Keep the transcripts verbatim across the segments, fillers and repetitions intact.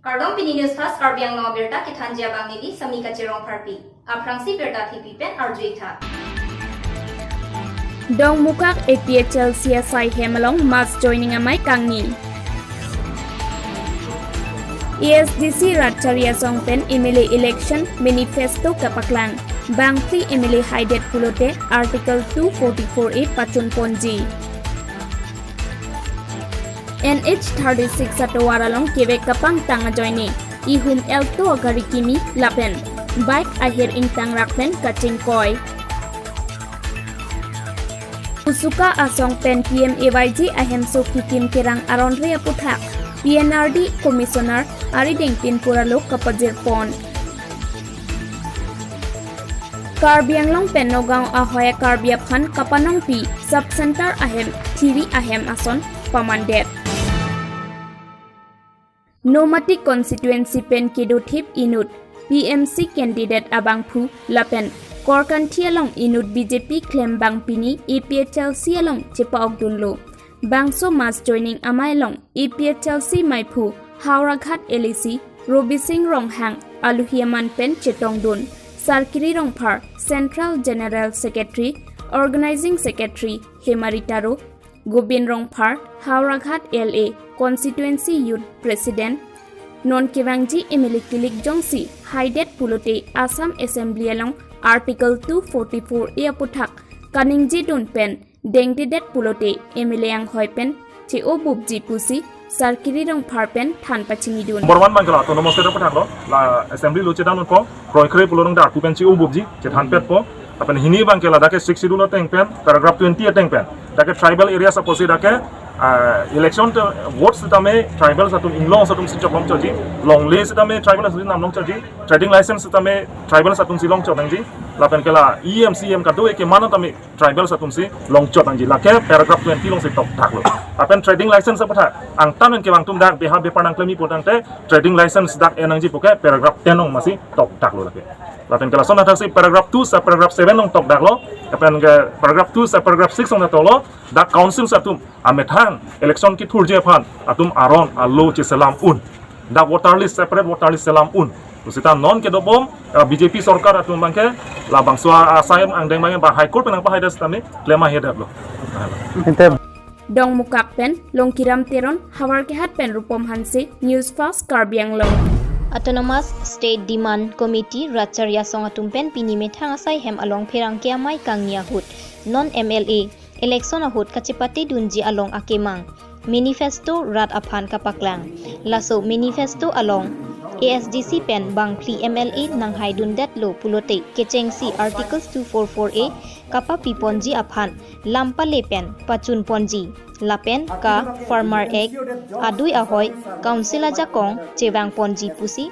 Kardom, pini News Fast Karbi Anglong abirta kethanji abang neli Sami Kachirong Pharpi. Aphrangsi birta thipi pen arju-ik tha. Dongmukak A P H L C asai hem along mass joining amei kangni. A S D C rat chari asong pen M L A election manifesto kapaklang. Bangphli M L A haidet pulote Article two forty-four A pachun ponji. N H thirty-six atovar along kevek kapangtang ajoine ihum Alto agari kimi lapen bike ahir ingtangrak pen kachingkoi. Kusuka asong pen P M A Y G ahemso kikim kerang aron re aputhak P N R D Commissioner arideng pinpur alo kapajir pon. Karbi Anglong pen Nagaon ahoi Karbi aphan kapanongpi sub center ahem thiri ahem ason pamandet. Nomati constituency pen kedothip inut P M C candidate abangphu lapen Korkanthi along inut B J P klembang pini A P H L C along chepa-okdunlo. Bangso mass joining amei along A P H L C meiphu Howraghat L A C Robising Ronghang aluhi aman pen chetongdun, Sarkiri Rongphar Central General Secretary, Organizing Secretary Hemari Taro, Gobin Rongphar Howraghat L A Constituency Youth President, non kevangji M L A kilik jongsi haidet pulote Assam Assembly along Article two forty-four A aputhak kaningjedun pen dengdedet pulote M L A anghoi pen che-obupji pusi Sarkiri Rongphar pen than pachinidun. Number one abangke la autonomous state aputhak lo, la assembly lo chedandunpo, kroikre pulo nang darku pen che-obupji, chethanpetpo. Lapen hini abangke la dak ke sixth schedule ateng pen, paragraph twenty ateng pen, dak ke tribal areas apotsi dak ke, ah, election te vote sitame tribal atum, Inglong atum si choklong choji, longle sitame tribal atum si namlong choji, trading license sitame tribal atum si long chot nangji, lapen ke la E M C M kado-e keman tame tribal atum si long chot nangji, lake paragraph twenty alongsi tokdaklo. Lapen trading license aputhak angtan pen kevang atum dak beha bepar nangklem-i putangte trading license dak en nangji puke paragraph ten along masi tokdaklo lake. Lapen ke lason athaksi paragraph two sub paragraph seven along tokdaklo. Lapen ke paragraph two sub paragraph six along toklo, dak council atum amethang election kethurji aphan atum aron alo cheselam un, dak voter list, separate voter list selam un. Tusita non kedobom, eh, B J P sorkar atum abangke labangso asai angdeng abangke ba High Court pen nangpahaidet sitame klem ahedetlo. Ante Dongmukak pen Longkiram Teron, Howraghat pen Rupom Hanse, News Fast Karbi Anglong. Autonomous State Demand Committee rat chari asong atum pen pini methang asai hem along pherangke amei kangni ahut non M L A election ahut kachepatedunji along akemang manifesto rat aphan kapaklang. Laso manifesto along A S D C pen bangphli M L A nanghaidundetlo pulote kechengsi Article two forty-four A kapapiponji aphan lam pale pen pachunponji, lapen ka Farmer Act adui ahoi Council ajakong chevangponji pusi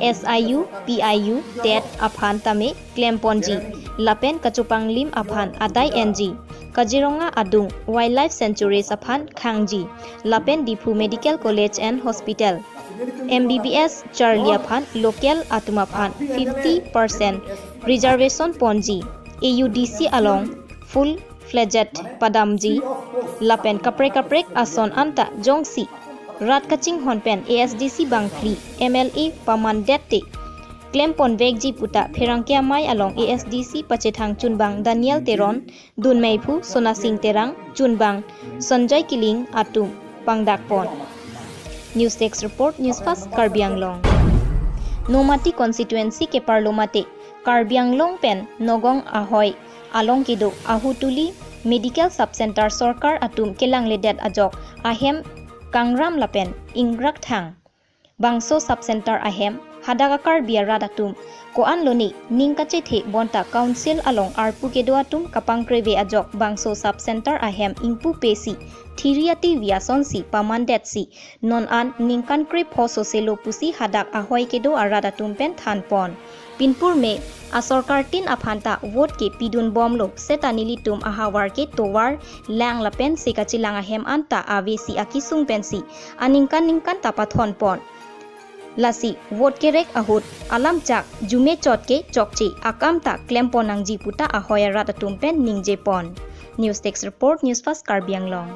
S I U, P I U, tet aphan tame klemponji, lapen kachopanglim aphan adai enji, Kaziranga adung Wildlife Sanctuaries aphan khangji, lapen Diphu Medical College and Hospital, M B B S charli aphan local atum aphan fifty percent reservation ponji, A U D C along full fledged padamji, lapen kaprek kaprek ason anta jongsi rat kachinghon pen A S D C bangphli M L A pamandet te klemponvekji puta pherangke amei along A S D C pachethang chunbang Daniel Teron, dunmeiphu Sonasing Terang, chunbang Sanjoy Killing atum pangdakpon. News Desk Report, News Fast Karbi Anglong. Nomati constituency keparlo mate Karbi Anglong pen Nagaon ahoi along kedo Ahutuli Medical Sub Center sorkar atum kelangledet ajok ahem kangram lapen ingrakthang. Bangso sub center ahem hadak a-Karbi arat atum ko-an lone ning kachethe bonta council along arpu kedo atum kapangkreve ajok bangso sub center ahem ingpu pesi thiri ati vi asonsi pamandetsi non an ningkan krepho soselo pusi hadak ahoi kedo arat atum pen thanpon. Pinpur me asorkar tin aphan ta vote ke pidunbomlo, seta nelitum ahavar ke tovar lang lapen se kachelang ahem anta avesi akesung pensi aningkan ningkan ta pathonpon. Lasi vote kerek ahut alam chak jume chot ke chokche akam ta klempon nangji puta ahoi arat atum pen ningjepon. News Desk Report, News Fast Karbi Anglong.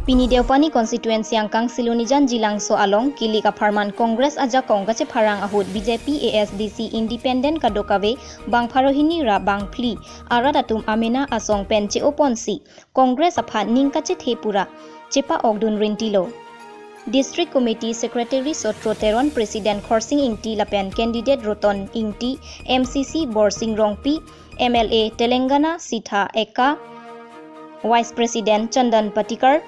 Pini Deopani constituency angkang Silonijan Jilangso along kilik apharman Congress ajakong kachepharang ahut B J P, A S D C, Independent kadokave bang pharo hini ra bang phli arat atum amena asong pen che-oponsi Congress aphan ning kachethe pura chepa-okdun rintilo. District Committee Secretary Sotro Teron, President Khorsing Ingti lapen candidate Roton Ingti, M C C Borsing Rongpi, M L A Telangana Sitha Ekka, Vice President Chandan Patikar,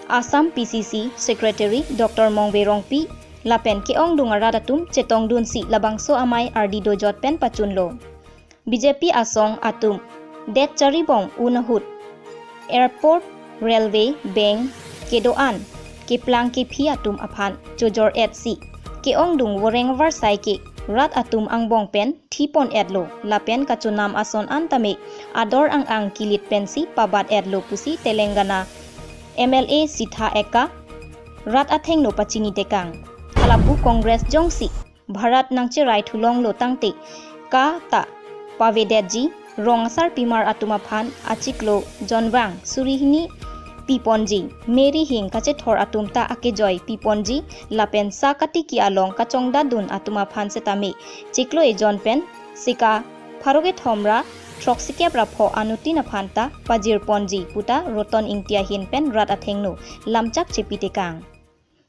Assam P C C Secretary Doctor Mongve Rongpi, lapen ke-ongdung arat atum chetongdunsi labangso amei ardi dojot pen pachunlo. B J P asong atum det charibong un ahut airport, railway, bank kedo-an keplang kephi atum aphan chojor-etsi ke-ongdung voreng avarsai ke rat atum angbong pen thipon-etlo lapen kachonam ason an tame ador ang-ang kilit pensi pabat-etlo pusi Telangana M L A Sitha Ekka rat athengno pachini tekang. Halapu Congress jongsi Bharat nangcherai thulonglo tangte ka ta pavedetji, rong asarpimar atum aphan achiklo jonvang suri hini piponji, meri hing kachethor atum ta akejoi piponji, lapen sa katiki along kachongdatdun atum aphan setame chiklo ejon pen sika pharo kethom ra throksikep ra pho anuttin aphan ta pajirponji puta Roton Ingti ahin pen rat athengno lamchak chepi tekang.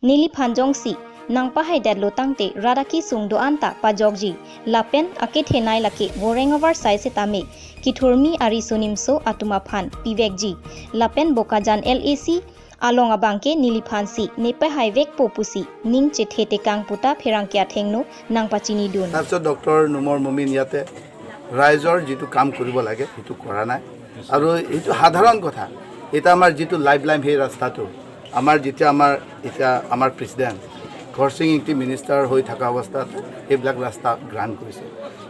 Neliphan jongsi nangpahaidetlo tangte rat akesung do-an ta pajokji, lapen akethenei lake voreng avarsai setame kethurmi ariso nimso atum aphan pivekji, lapen Bokajan L A C along abangke neliphansi nepahaivekpo pusi ning chethe tekang puta pherangke athengno nangpachinidun. তাৰপিছত ডক্টৰ নুমৰ মমিন ইয়াতে ৰাইজৰ যিটো কাম কৰিব লাগে, সেইটো কৰা নাই। আৰু এইটো সাধাৰণ কথা, এতিয়া আমাৰ যিটো লাইফ লাইন, সেই ৰাস্তাটো আমাৰ যেতিয়া আমাৰ এতিয়া আমাৰ প্ৰেচিডেণ্ট খৰচিং ইংতি মিনিষ্টাৰ হৈ থকা অৱস্থাত সেইবিলাক ৰাস্তা গ্ৰাণ্ট কৰিছে।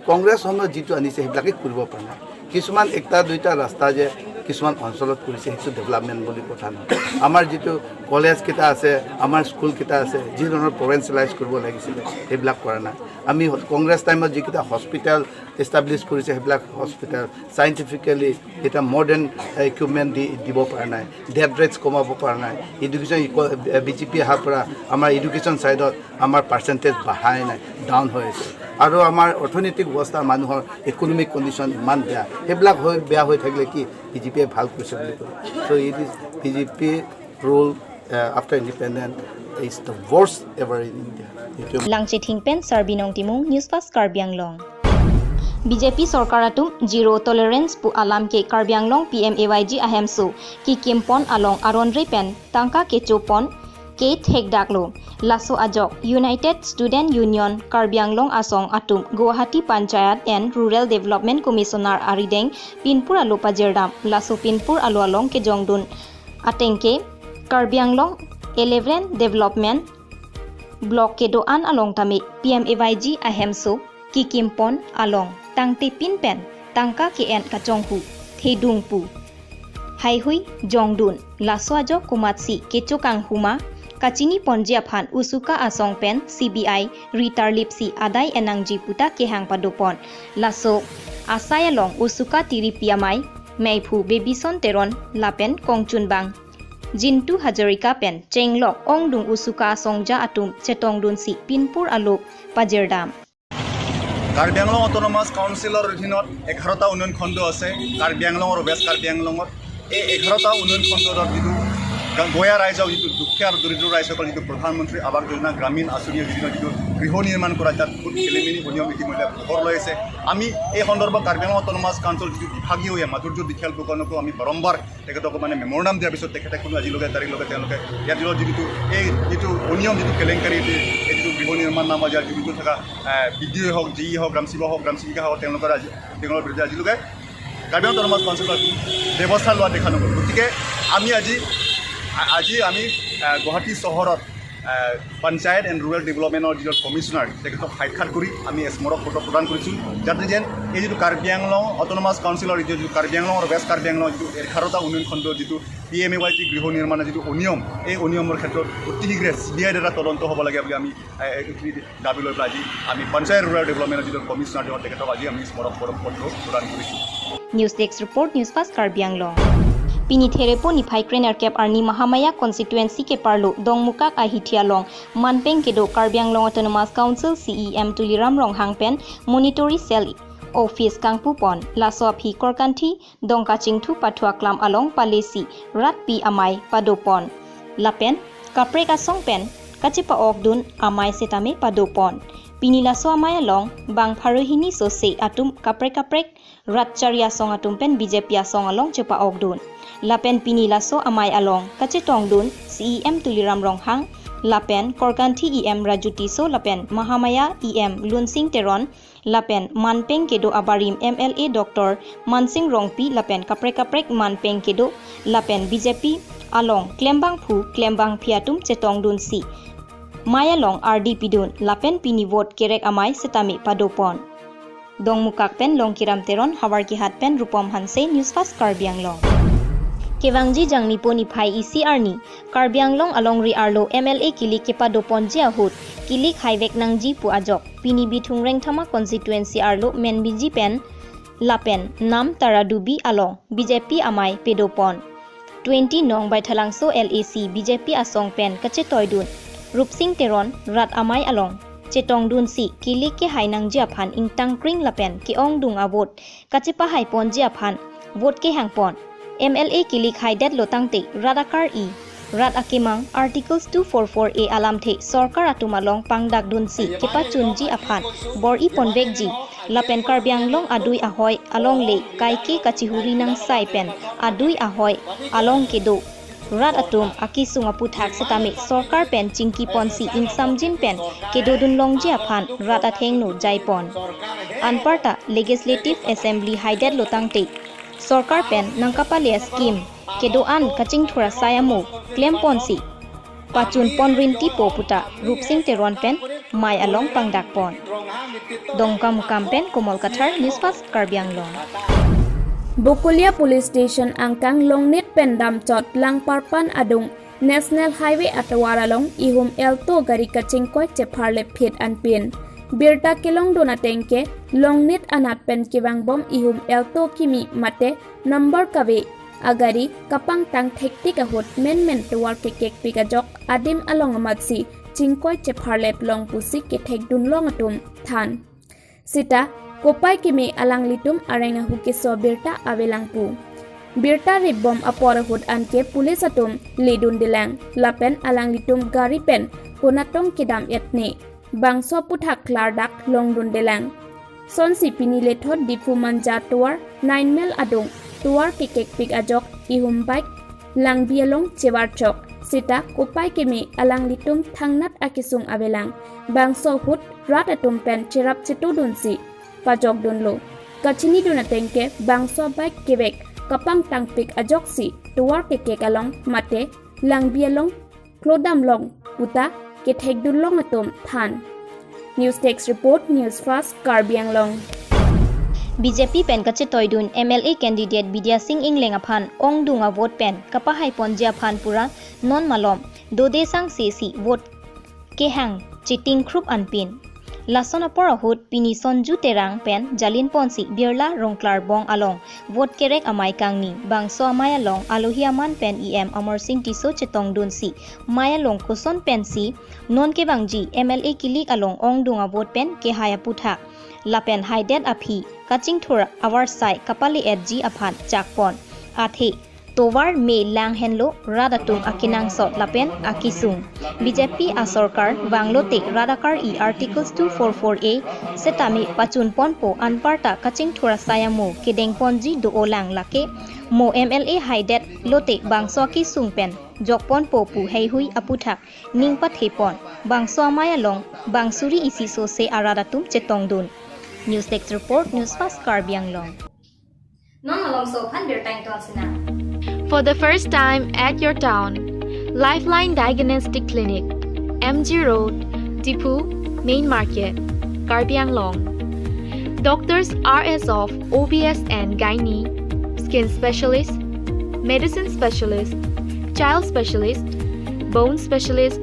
কংগ্ৰেছ সময়ত যিটো আনিছে, সেইবিলাকে কৰিব পৰা নাই। কিছুমান একটা দুইটা ৰাস্তা যে কিছুমান অঞ্চলত কৰিছে, সেইটো ডেভেলপমেণ্ট বুলি কথা নহয়। আমাৰ যিটো কলেজকেইটা আছে, আমাৰ স্কুলকেইটা আছে, যি ধৰণৰ প্ৰভিঞ্চিয়েলাইজ কৰিব লাগিছিলে, সেইবিলাক কৰা নাই। আমি কংগ্ৰেছ টাইমত যিকেইটা হস্পিটেল এষ্টাব্লিছ কৰিছে, সেইবিলাক হস্পিটেল চাইণ্টিফিকেলি এতিয়া মডাৰ্ণ ইকুইপমেণ্ট দি দিব পৰা নাই, ডেথ ৰেটছ কমাব পৰা নাই। এডুকেশ্যন, বি জে পি অহাৰ পৰা আমাৰ এডুকেশ্যন ছাইডত আমাৰ পাৰ্চেণ্টেজ বঢ়াই নাই, ডাউন হৈ আছে। আৰু আমাৰ অৰ্থনৈতিক অৱস্থা, মানুহৰ ইকনমিক কণ্ডিশ্যন ইমান বেয়া, সেইবিলাক হৈ বেয়া হৈ থাকিলে কি বি জে পিয়ে ভাল কৰিছে বুলি ক'ব? So it is B J P rule, uh, after independence is the worst ever in India. এইটো Langchething pen Sarbinong Timung, News Fast Karbi Anglong. B J P sorkar atum zero tolerance pu alam ke Karbi Anglong P M A Y G ahemso kikimpon along aron re pen tangka kechopon ke thekdaklo. Laso ajok United Student Union Karbi Anglong asong atum Guwahati Panchayat and Rural Development Commissioner arideng pinpur alo pajirdam. Laso pinpur alo along kejongdun atengke Karbi Anglong eleven Development Block kedo-an along tame P M A Y G ahemso kikimpon along tangte pin pen tangka ke-en kachonghu thedung pu haihui jongdun. Laso ajok komatsi kecho kanghuma kachiniponji aphan usuka asong pen C B I ritarlipsi adai enangji puta kehang padopon. Laso asai along usuka tiripi amei meiphu Bebison Teron lapen kongchunbang Jintu Hazarika pen chenglok ongdung usuka asongja atum chetongdunsi pinpur alo pajirdam. Karbi Anglong autonomous কাউন্সিলৰ অধীনত এঘাৰটা উন্নয়ন খণ্ড আছে কাৰ্বি আংলং আৰু ৱেষ্ট কাৰ্বি আংলঙত। এই এঘাৰটা উন্নয়ন খণ্ডৰ যিটো গা- গঞা ৰাইজক, যিটো দুখীয়া আৰু দৰিদ্ৰ ৰাইজসকল যিটো প্ৰধানমন্ত্ৰী আৱাস যোজনা গ্ৰামীণ আঁচনিৰ অধীনত যিটো গৃহ নিৰ্মাণ কৰা, তাত বহুত খেলিমেলি, অনিয়ম ইতিমধ্যে ঘৰ লৈ আছে। আমি এই সন্দৰ্ভত কাৰ্বি আংলং অট'নমাছ কাউন্সিলৰ যিটো বিভাগীয় এই মাধুৰ্য দীঘল ফুকনকো আমি বাৰম্বাৰ তেখেতক মানে মেমৰেণ্ডাম দিয়াৰ পিছত তেখেতে কোনো আজিলৈকে তাৰিখলৈকে তেওঁলোকে ইয়াৰ যিটো, যিটো এই যিটো অনিয়ম, যিটো কেলেংকাৰী, এই যিটো গৃহ নিৰ্মাণ নামৰ ইয়াৰ জড়িত থকা বি ডি অ' হওক, জি ই হওক, গ্ৰাম সেৱক হওক, গ্ৰাম সেৱিকা হওক, তেওঁলোকৰ আজি, তেওঁলোকৰ বিৰুদ্ধে আজিলৈকে কাৰ্বি আংলং অট'নমাছ কাউন্সিলৰ ব্যৱস্থা লোৱা দেখা নগ'ল। গতিকে আমি আজি, আ- আজি আমি আহ, গুৱাহাটী চহৰত আহ, পঞ্চায়ত এণ্ড ৰুৰেল ডেভেলপমেণ্টৰ যিজন কমিশ্যনাৰ, তেখেতক সাক্ষাৎ কৰি আমি স্মাৰক পত্ৰ প্ৰদান কৰিছোঁ, যাতে যেন এই যিটো কাৰ্বি আংলং অট'নমাছ কাউন্সিলৰ যিটো কাৰ্বি আংলং আৰু ৱেষ্ট কাৰ্বি আংলং যিটো এঘাৰটা উন্নয়ন খণ্ডৰ যিটো P M A Y G গৃহ নিৰ্মাণৰ যিটো অনিয়ম, এই অনিয়মৰ ক্ষেত্ৰত অতি শীঘ্ৰে চি বি আইৰ দ্বাৰা তদন্ত হ'ব লাগে বুলি আমি, আহ, এইখিনি দাবী লৈ পেলাই আজি আমি পঞ্চায়ত ৰুৰেল ডেভেলপমেণ্টৰ যিজন কমিশ্যনাৰ, তেওঁ তেখেতক আজি আমি স্মাৰক পত্ৰ প্ৰদান কৰিছোঁ। News Desk Report, News Fast Karbi Anglong. Pini Therepo niphai krenerkep arni Mahamaya constituency keparlo Dongmukak ahithi along manpeng kedo Karbi Anglong Autonomous Council C E M Tuliram Ronghang pen monitoring cell office kangpupon. Laso aphi Korkanthi Dongkachingthu Pathu Aklam along palesi rat pi amei padopon. Lapen kaprek asong pen kachepa-okdun amei setame padopon. Pini laso amei along bang pharo hini sose atum kaprek kaprek rat chari asong atum pen B J P asong along chepa-okdun. Lapen pini laso amei along kachetongdun C E M Tuliram Ronghang, lapen Korkanthi E M Raju Tisso, lapen Mahamaya E M Lunsing Teron, lapen manpeng kedo abarim M L A Doctor Mansing Rongpi, lapen kaprek kaprek manpeng kedo, lapen B J P along klembangphu klembangphi atum chetongdunsi mei along ardi pidun, lapen pini vote kerek amei setame padopon. Dongmukak pen Longkiram Teron, Howraghat pen Rupom Hanse, News Fast Karbi Anglong. Kevangji Jangmipo niphai isi arni Karbi Anglong alongri arlo M L A kilik kepadoponji ahut kilik haivek nangji pu ajok pini Bithung Rengthama constituency arlo Menbiji pen lapen Namtara Dubi along B J P amei pedopon. Twenty nong Baithalangso L A C B J P asong pen kachetoidun Rupsing Teron rat amei along chetongdunsi kilik kehai nangji aphan ingtangkring lapen ke-ongdung avote kachepahaiponji aphan vote kehangpon. M L A kilik haidetlo tangte rat akar-i, rat akemang Articles two four four A alamthe sorkar atum along pangdakdunsi kepachunji aphan bor-iponvekji, lapen Karbi Anglong adui ahoi alongle kaike kachihuri nangsai pen adui ahoi along kedo rat atum akesung aputhak setame sorkar pen chingkiponsi ingsamjin pen kedodunlongji aphan rat athengno jaipon. Anparta Legislative Assembly haidetlo tangte sorkar pen nangkapale scheme kedo-an kachingthur asai amo klemponsi pachunpon rintipo puta Rupsing Teron pen mei along pangdakpon. Dongkamukam pen Komol Kathar, News Fast Karbi Anglong. Bokolia Police Station angkang Longnit pen Damchot Langparpan adung National Highway atovar along ihum Alto gari kachingkoi chepharlepphit anpin birta kelongdun atengke Longnit anat pen kevangbom ihum Alto kimi mate number kave agari kapangtang thektik ahut menmen tovar kekekpik ajok adim along amatsi chingkoi chepharlep long pusi kethekdunlong atum than. Sita kopai keme alanglitum areng ahu keso birta avelang pu. Birta ripbom apor ahut anke police atum ledundelang lapen alanglitum gari pen konatong kedam-etne bangso aputhak klardak longdundelang. Sonsi pini lethot Diphu Manja tovar nine mile adung tovar kekekpik ajok ihum bike langbi along chevarchok sita kopai keme alanglitum thangnat akesung avelang. Bangso ahut rat atum pen cherap chetudunsi pajokdunlo. Kachinidun atengke bangso bike kevek kapangtangpik ajoksi tovar kekek along mate langbi along klodamlong puta kethekdunlong atum than. News Desk Report, News Fast Karbi Anglong. B J P pen kachetoidun M L A candidate Bidya Sing Engleng aphan ongdung avote pen kapahaiponji aphan pura non malom dode sangse si vote kehang chiting khrup anpin. Lason apor ahut pini Sonju Terang pen jalinponsi Birla Rongklarbong along vote kerek amei kangni. Bangso amei along alohi aman pen E M Amarsing Tisso chetongdunsi mei along koson pensi non kevangji M L A kilik along ongdung avote pen kehai aputhak lapen haidet aphi kachingthur avarsai kapale-etji aphan chakpon. Athe tovar me lang henlo rat atum akenangsot lapen akesung. B J P asorkar vanglote rat akar-i Articles two four four A setame pachunponpo, anparta kachingthur asai amo kedengponji do-olang, lake mo M L A haidet lote bangso akesung pen jokponpo pu heihui aputhak ning pathepon. Bangso amei along bang suri isi sose arat atum chetongdun. News Desk Report, News Fast Karbi Anglong. Non malomso aphan birta ingtonsinang. For the first time at your town, Lifeline Diagnostic Clinic. M G Road, Diphu, Main Market, Karbi Anglong. Doctors are as of O B S and Gynae, skin specialist, medicine specialist, child specialist, bone specialist,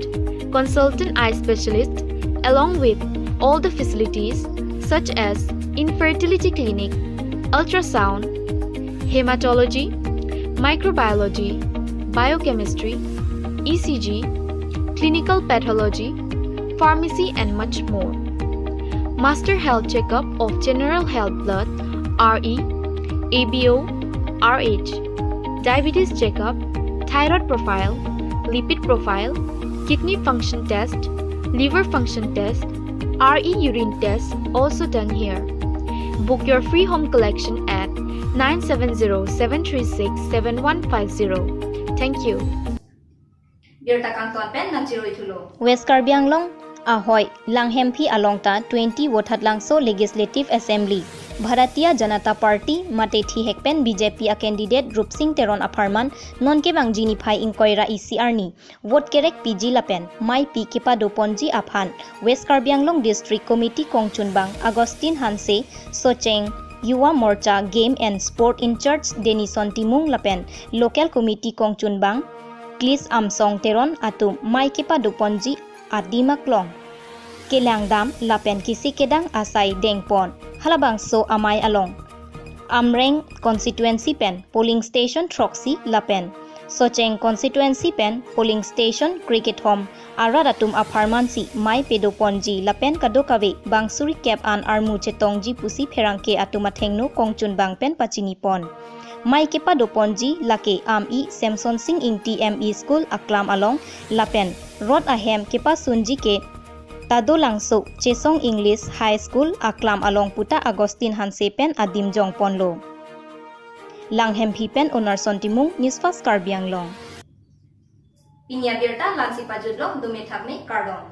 consultant eye specialist, along with all the facilities such as infertility clinic, ultrasound, hematology, microbiology, biochemistry, E C G, clinical pathology, pharmacy and much more. Master health checkup of general health blood, R E, A B O, R H, diabetes checkup, thyroid profile, lipid profile, kidney function test, liver function test, R E urine test also done here. Book your free home collection at nine seven zero seven three six seven one five zero. Thank you. Birta kangton pen nangchiroi thulo. West Karbi Anglong ahoi Langhemphi along ta twenty Vothatlangso Legislative Assembly Bharatiya Janata Party mate thihek pen B J P a candidate Rupsing Teron apharman non kevangji niphai ingkoi ra isi arni vote kerek piji lapen maipi kepadoponji aphan West Karbi Anglong District Committee kongchunbang Augustine Hanse, Socheng Yuva Morcha Game and Sport in-charge Denison Timung lapen local committee kongchunbang Klis Amsong Teron atum mai kepadoponji adim aklong kelangdam lapen kisi kedang asai dengpon. Halabangso amei along Amreng constituency pen polling station throksi lapen Socheng constituency pen polling station krekethom arat atum apharmansi mai pedoponji lapen kadokave bang suri kep an armu chetongji pusi pherangke atum athengno kongchunbang pen pachinipon. Mai kepadoponji lake Ami Semson Sing Ingti M E School aklam along lapen rot ahem kepasunji ke Tadolangso Chesong English High School aklam along puta Augustine Hanse pen adim jongponlo. Langhemphi pen Onarson Timung, News Fast Karbi Anglong. Pini abirta la-ansi pajutlo, dome thakme, kardom.